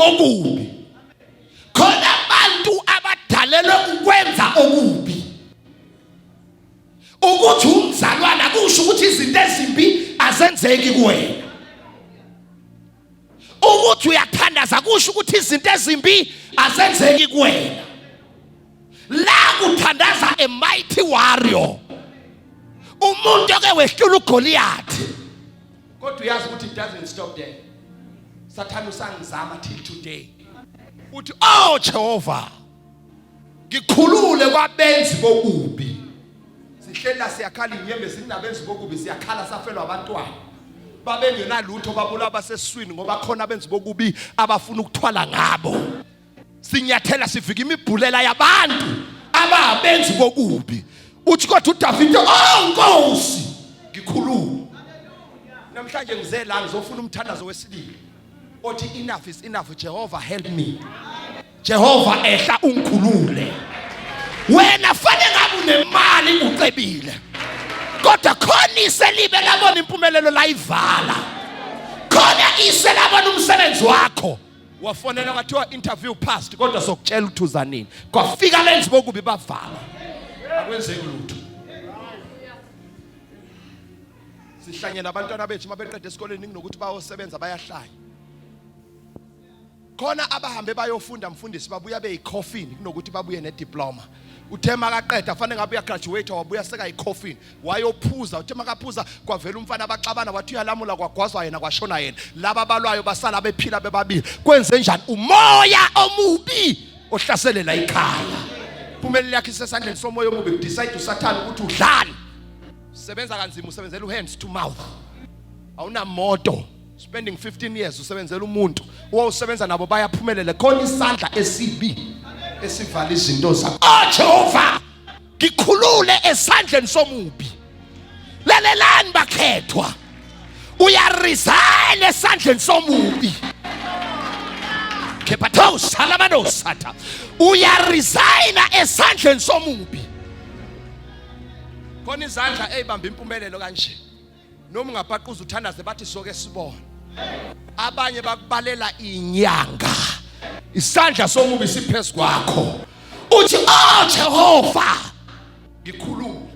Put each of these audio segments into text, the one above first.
Bokubi. Khona abantu abadalelwe ukwenza okubi. Ukuthi umzalwana kusho ukuthi izinto ezimbi azenzeki kuwena. Ukuthi uyathandaza kusho ukuthi izinto ezimbi azenzeki kuwena. La kuthandaza a mighty warrior. Umuntu oke wehlula uGoliath. Kodwa uyazi ukuthi it doesn't stop there. Sathane usangizama till today. Uthi oh Jehova ngikhulule kwabenzi bokubi. Sihleli la siyakhala inyembezi kunabenzi bokubi siyakhala safelwa abantwana. Babengenalutho babulawa basesiswini ngoba khona abenzi bokubi abafuna ukuthwala ngabo. Sinyathela sivika imibhulela yabantu ababenzi bokubi. Uthi kodwa uDavide oh Nkosi ngikhulule. Namhlanje ngize la ngizofuna umthandazo wesibili othi enough is enough Jehovah help me. Jehova ehla ungikhulule. Wena fanele ngabe unemali ucebile. Kodwa khona iselibe labona impumelelo layivala. Khona ise labona umsebenzi wakho. Wafonela kwathiwa interview passed kodwa sokutshela ukuthi uza nini. Kwafika lenzi bokubi bavala. Akwenzeki lutho. Sihlanye nabantwana bethu mabeqeda esikoleni kunokuthi bayosebenza bayahlanya. Khona abahambe bayofunda mfundisi babuya beyicoffin kunokuthi babuye nediploma. Uthe makaqeda fanele ngabe uyagraduate wabuya sekayicoffin wayophuza uthe makaphuza kwavela umfana abaxabana wathi uyalamula kwagwazwa yena kwashona yena laba abalwayo basala bephila bebabili kwenze njani umoya omubi ohlaselela ikhaya impumelelo yakhe isesandleni somoya omubi kudecide usathane ukuthi udlani sebenza kanzima usebenzela uhands to mouth awunamoto spending 15 years usebenzela umuntu owawusebenza nabo bayaphumelela khona isandla esibi esivala izinto zakho oh Jehova ngikhulule esandleni somubi lalelani bakhethwa uyaresign esandleni somubi kephathos halabanosatha uyaresigna esandleni somubi khona izandla eyibamba impumelelo kanje noma ungapaquza uthandaze bathi soke sibone abanye bakubalela inyanga isandla somubi siphezu kwakho uthi oh Jehova ngikhulule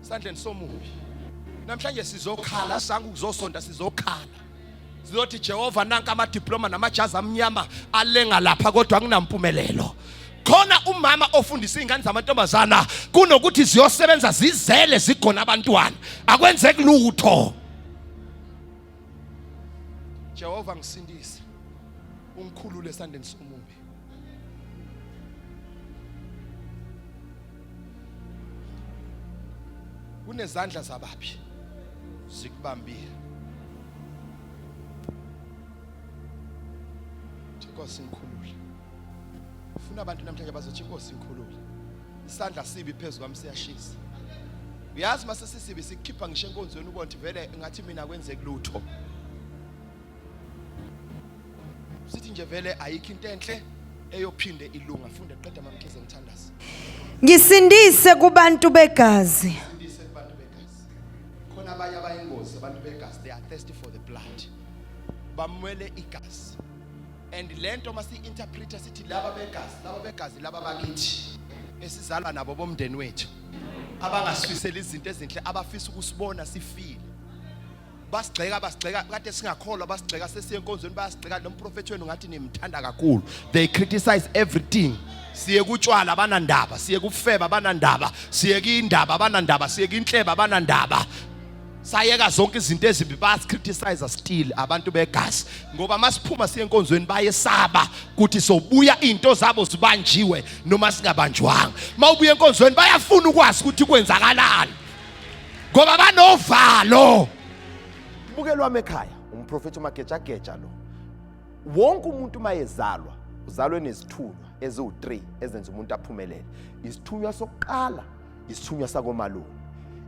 sandleni somubi namhlanje sizokhala sangu kuzosonta sizokhala sizothi Jehova nanka amadiploma namajazi amnyama alenga lapha kodwa akunampumelelo khona umama ofundisa izingane zamantombazana kunokuthi ziyosebenza zizele zigona abantwana akwenzeki lutho Jehova ngisindise ungikhulule esandleni somubi kunezandla zababi zikubambile Inkosi ngikhulule ufuna abantu namhlanje bazothi inkosi ngikhulule isandla sibi phezu kwami siyashisa uyazi mase sisibi sikukhipha ngisho enkonzweni ubona ukuthi vele ngathi mina kwenzeki lutho sithi nje vele ayikho into enhle eyophinde ilunga funda qeda mamkhize ngithandaze Ngisindise kubantu begazi. Sindise kubantu begazi. Khona abanye abayingozi abantu begazi they are thirsty for the blood. Bamwele igazi. And lento masi interpreter sithi laba begazi, laba begazi laba bakithi esizalwa nabo bomndeni wethu. Abangasifiseli izinto ezinhle abafisa ukusibona sifile. Basigxeka basigxeka kade singakholwa basigxeka sesiye enkonzweni bayasigxeka lo mprofethi wenu ngathi nimthanda kakhulu. They criticize everything. Siye kutshwala abanandaba, siye kufeba abanandaba, siye kindaba abanandaba, siye kinhleba abanandaba. Sayeka zonke izinto ezimbi bayasicriticize still abantu begazi ngoba masiphuma siye enkonzweni bayesaba ukuthi sobuya into zabo zibanjiwe noma singabanjwanga. Mawubuya enkonzweni bayafuna ukwazi ukuthi kwenzakalani. Ngoba banovalo. Mbukeli wami ekhaya, umprofethi uMagejageja lo. Wonke umuntu mayezalwa uzalwe nezithunywa eziwu-3 ezenza umuntu aphumelele. Isithunywa sokuqala isithunywa sakomalume,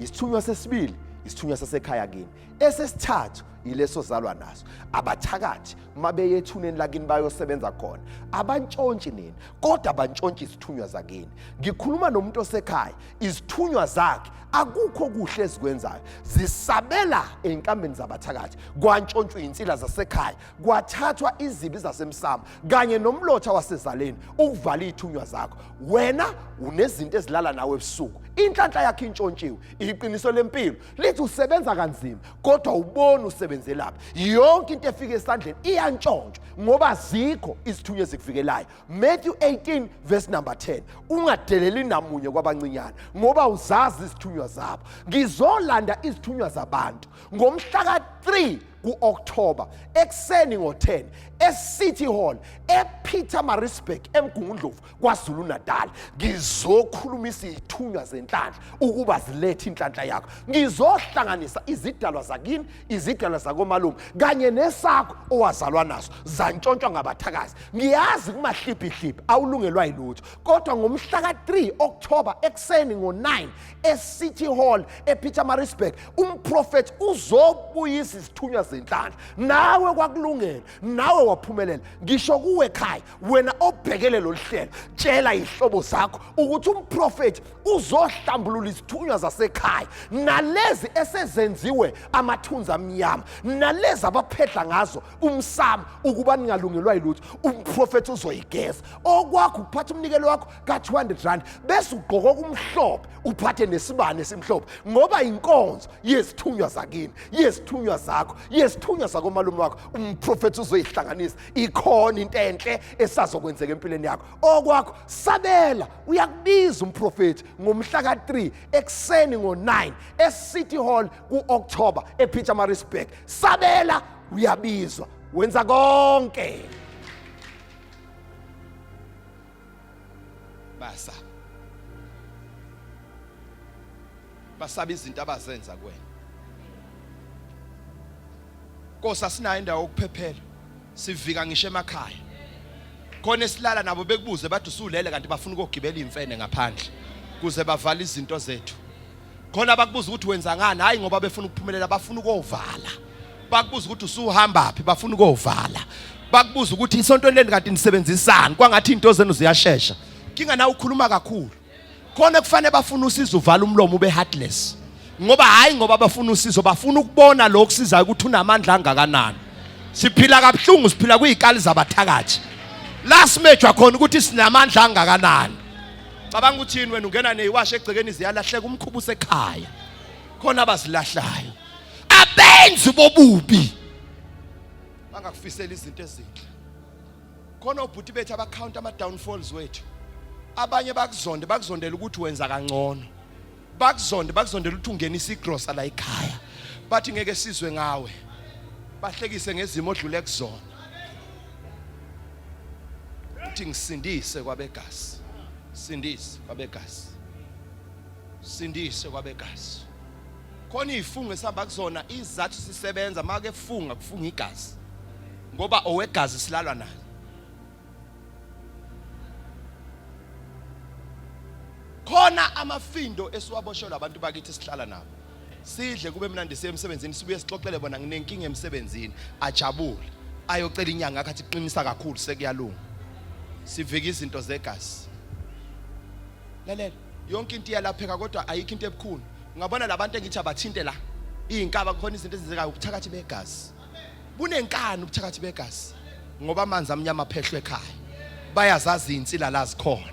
isithunywa sesibili isithunywa sasekhaya kini, esesithathu ileso zalwa naso. Abathakathi mabeye ethuneni lakini bayosebenza khona. Abantshontshi nina, kodwa bantshontsha izithunywa zakini. Ngikhuluma nomuntu osekhaya, izithunywa zakhe akukho kuhle ezikwenzayo. Zisabela ey'nkambeni zabathakathi, kwantshontshwa iy'nsila zasekhaya, kwathathwa izibi zasemsamo kanye nomlotha wasezaleni ukuvala iy'thunywa zakho. Wena unezinto ezilala nawe ebusuku, inhlanhla yakho intshontshiwe. Iqiniso lempilo lithi usebenza kanzima kodwa ubona usebenzelaphi. Yonke into efika esandleni iyantshontshwa ngoba zikho izithunywa ezikuvikelayo. Matthew 18 verse number 10, ungadeleli namunye kwabancinyane ngoba uzazi izithunywa zabo. Ngizolanda izithunywa zabantu ngomhla ka-3 ku-October ekuseni ngo-10 eCity Hall ePietermaritzburg eMgungundlovu KwaZulu Natal. Ngizokhulumisa izithunywa zenhlanhla ukuba zilethe inhlanhla yakho. Ngizohlanganisa izidalwa zakini, izidalwa zakomalume kanye nesakho owazalwa naso zantshontshwa ngabathakazi. Ngiyazi kumahliphihliphi awulungelwa yilutho, kodwa ngomhla ka-3 October ekuseni ngo-9 eCity Hall ePietermaritzburg umprofethi uzobuyisa izithunywa zenhlanhla. Nawe kwakulungela, nawe waphumelela. Ngisho kuwe ekhaya, wena obhekele lolu hlelo, tshela izihlobo zakho ukuthi umprofethi uzohlambulula izithunywa zasekhaya nalezi esezenziwe amathunzi amnyama nalezi abaphehla ngazo umsamo ukuba ningalungelwa yilutho. Umprofethi uzoyigeza. Okwakho ukuphatha umnikelo wakho ka-200 rand bese ugqoka okumhlophe, uphathe nesibane esimhlophe, ngoba inkonzo yezithunywa zakini, yezithunywa zakho, yezithunywa zakomalume wakho, umprofethi uzoyihlanganisa. Ikhona into enhle esazokwenzeka empilweni yakho. Okwakho sabela, uyakubiza umprofethi ngomhla ka-3 ekuseni ngo-9 eCity Hall ku-October ePietermaritzburg. Sabela, uyabizwa, wenza konke. Basa basaba izinto abazenza kuwena. Nkosi, asinayo indawo yokuphephela, sivika ngisho emakhaya. Khona esilala nabo bekubuze bathi usulele, kanti bafuna ukugibela imfene ngaphandle kuze bavale izinto zethu. Khona bakubuza ukuthi wenza ngani, hayi ngoba befuna ukuphumelela, bafuna ukovala. Bakubuza ukuthi usuhamba phi, bafuna ukovala. Bakubuza ukuthi isonto leni kanti nisebenzisani, kwangathi into zenu ziyashesha. Kinga nawe ukhuluma kakhulu. Khona kufanele bafuna usizo, uvala umlomo ube heartless. Ngoba hayi ngoba bafuna usizo, bafuna ukubona lokhu sizayo ukuthi unamandla angakanani. Siphila kabuhlungu, siphila kuyikali zabathakathi. La simejwa khona ukuthi sinamandla angakanani. Cabanga ukuthi yini wena ungena neyiwasha egcekeni ziyalahleka, umkhuba usekhaya. Khona abazilahlayo. Abenzi bobubi bangakufisela izinto ezinhle. Khona obhuti bethu abakhawunta ama downfalls wethu. Abanye bakuzonde, bakuzondela ukuthi wenza kangcono. Bakuzonde, bakuzondela ukuthi ungenisa igrosa la ekhaya. Bathi ngeke sizwe ngawe. Bahlekise ngezimo odlule kuzona. Uthi ngisindise kwabegazi. Sindise kwabegazi. Sindise kwabegazi. Khona izifungo esihamba kuzona, izathu sisebenza make funga kufunga igazi. Ngoba owegazi silalwa naye. Khona amafindo esiwaboshelwa abantu bakithi sihlala nabo. Sidle kube mnandi siye emsebenzini, sibuye sixoxele bona nginenkinga emsebenzini, ajabule. Ayocela inyanga yakhe athi qinisa kakhulu sekuyalunga. Sivika izinto zegazi. Lalela, yonke into iyalapheka kodwa ayikho into ebukhulu. Ungabona labantu engithi abathinte la. Izinkaba khona izinto ezenzekayo, ubuthakathi begazi. Bunenkani ubuthakathi begazi ngoba amanzi amnyama aphehlwe ekhaya. Bayazazi insila la zikhona.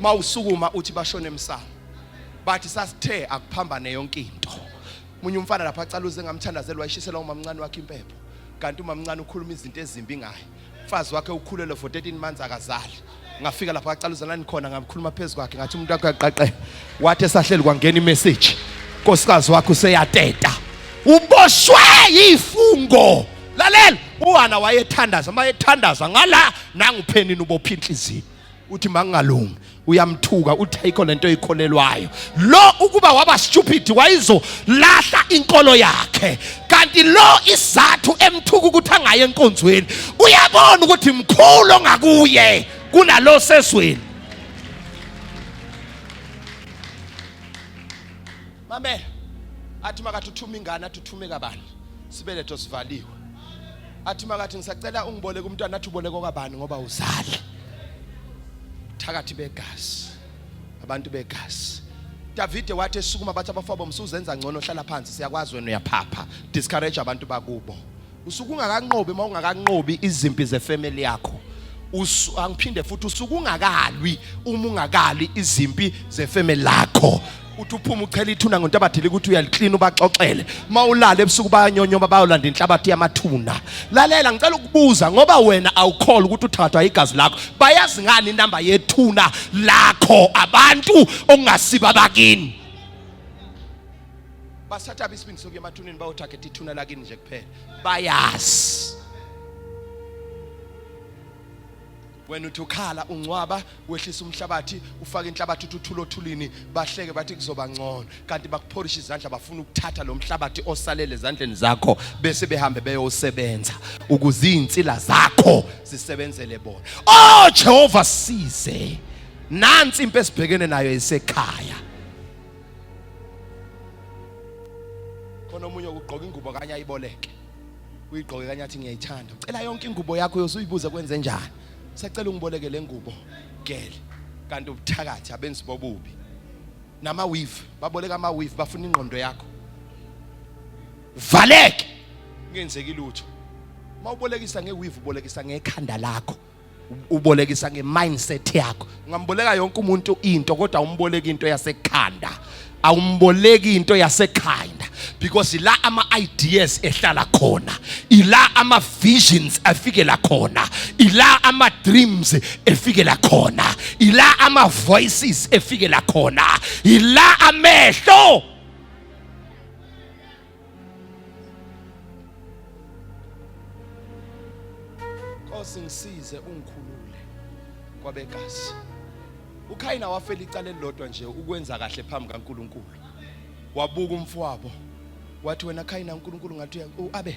Mawusukuma uthi bashone emsamo. Bathi sasithe akuphambane yonke into. Munye umfana lapha acaluze ngamthandazela wayishisela umamncane wakhe impepho. Kanti umamncane ukhuluma izinto ezimbi ngaye. Mfazi wakhe ukhulelwe for 13 months akazali. Ngafika lapha acaluza nani khona ngakhuluma phezulu kwakhe ngathi umuntu wakhe uyaqaqeka. Wathi esahleli kwangena imessage. Nkosikazi wakhe useyateta. Uboshwe yifungo. Lalela, uHana wayethandaza, mayethandaza ngala nanguphenini ubopha inhliziyo. Uthi mangingalungi uyamthuka, uthi ayikho lento oyikholelwayo. Lo ukuba waba stupid wayizolahla inkolo yakhe, kanti lo isizathu emthuka ukuthi angaye enkonzweni, uyabona ukuthi mkhulu ongakuye kunalo sezweni. Mamela, athi makathi uthuma ingane, athi uthume kabani? Sibeletho sivaliwe. Athi makathi ngisacela ungiboleke umntwana, athi uboleke okabani ngoba uzali. Thakathi begazi. Abantu begazi. Davide wathi esukuma bathi abafowabo msuzenza ngcono hlala phansi siyakwazi wena uyaphapha. Discourage abantu bakubo. Usuke ungakanqobi uma ungakanqobi izimpi zefamily yakho. Angiphinde futhi usuke ungakalwi uma ungakali izimpi zefamily lakho. Uthi uphuma uchela ithuna ngontabathile ukuthi uyaliklina ubaxoxele. Uma ulala ebusuku bayanyonyoba bayolanda inhlabathi yamathuna. Lalela ngicela ukubuza ngoba wena awukholwa ukuthi uthathwa igazi lakho. Bayazi ngani inamba yethuna lakho abantu okungasiba bakini? Basatha isibindi sokuya emathuneni bayotarget ithuna lakini nje kuphela. Bayazi. Wena uthi ukhala ungcwaba wehlisa umhlabathi ufake inhlabathi uthi uthula othulini bahleke bathi kuzoba ngcono kanti bakuphorisha izandla bafuna ukuthatha lo mhlabathi osalele ezandleni zakho bese behambe beyosebenza ukuze izinsila zakho zisebenzele bona. Oh Jehova size. Nansi impi esibhekene nayo isekhaya. Khona omunye ukugqoka ingubo kanye ayiboleke. Uyigqoke kanye athi ngiyayithanda. Ucela yonke ingubo yakho uyozuyibuza kwenze njani. Sacela ungiboleke le ngubo girl. Kanti ubuthakathi abenzi bobubi. Nama weave, baboleka ama weave bafuna ingqondo yakho. Valeke. Kungenzeki lutho. Mawubolekisa ngeweave ubolekisa ngekhanda lakho. Ubolekisa nge-mindset yakho. Ungamboleka yonke umuntu into kodwa umboleki into yasekhanda. Awumboleki into yasekhanda because ila ama ideas ehlala khona, ila ama visions afikela khona, ila ama dreams efikela khona, ila ama voices efikela khona, ila amehlo. Nkosi ngisize ungikhulule kwabegazi. uKhayina wafela icala elilodwa nje ukwenza kahle phambi kaNkuluNkulu. Wabuka umfowabo wathi wena Khayina uNkulunkulu ngathi uAbel.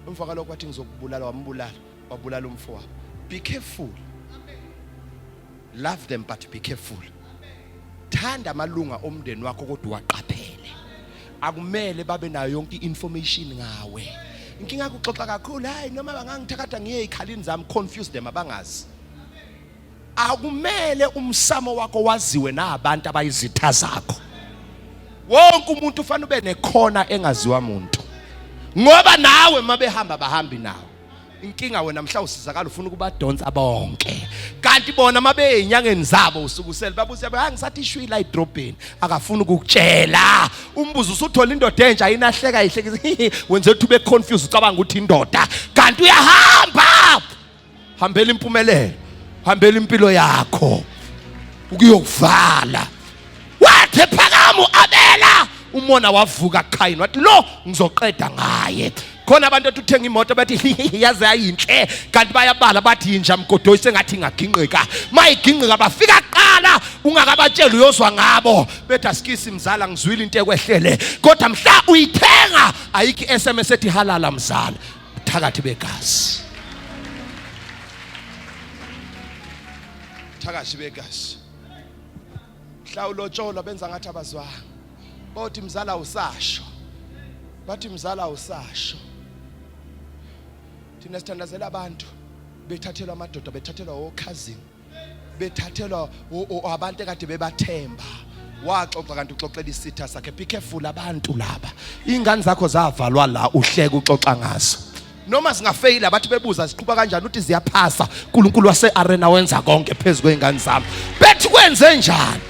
Emva kwalokho wathi ngizokubulala, wambulala, wabulala umfowabo. Be careful. Love them but be careful. Thanda amalunga omndeni wakho kodwa uwaqaphele. Akumele babe nayo yonke i-information ngawe. Inkinga yakho uxoxa kakhulu, hayi noma bangangithakatha ngiye ezikhalini zami, confuse them abangazi. Akumele umsamo wakho waziwe nabantu abayizitha zakho. Wonke umuntu ufanele ube nekhona engaziwa muntu. Ngoba nawe mabehamba bahambi nawe. Inkinga wena mhla usizakala ufuna ukubadonsa bonke. Kanti bona mabe ezinyangeni zabo usukusele babuze hayi ngisathi ishwila edrobheni akafuni ukukutshela. Umbuzo usuthola indoda entsha ayinahleka ihlekisa wenze ukuthi ube confused ucabanga ukuthi indoda kanti uyahamba. Hambela impumelelo, hambela impilo yakho ukuyokuvala. Wathi phakama uAbela, umona wavuka Kain wathi lo ngizoqeda ngaye. Khona abantu ethi uthenga imoto bathi yaze yayinhle kanti bayabala bathi yinja mgodoyi sengathi ingaginqika. Mayiginqika bafika kuqala ungakabatsheli uyozwa ngabo bethi asikisi mzala ngizwile into ekwehlele kodwa mhla uyithenga ayikho iSMS ethi halala mzala. Thakathi begazi. Thakathi begazi. Mhla ulotsholwa benza ngathi abazwanga. Bathi mzala usasho. Bathi mzala usasho. Thina sithandazela abantu bethathelwa amadoda bethathelwa okhazini bethathelwa abantu ekade bebathemba waxoxa kanti uxoxela isitha sakhe. Be careful abantu laba, ingane zakho zavalwa la uhleke uxoxa ngazo noma zingafeyila bathi bebuza ziqhuba kanjani uthi ziyaphasa. uNkulunkulu wase arena wenza konke phezulu kwezingane zami. Bethi kwenze njani?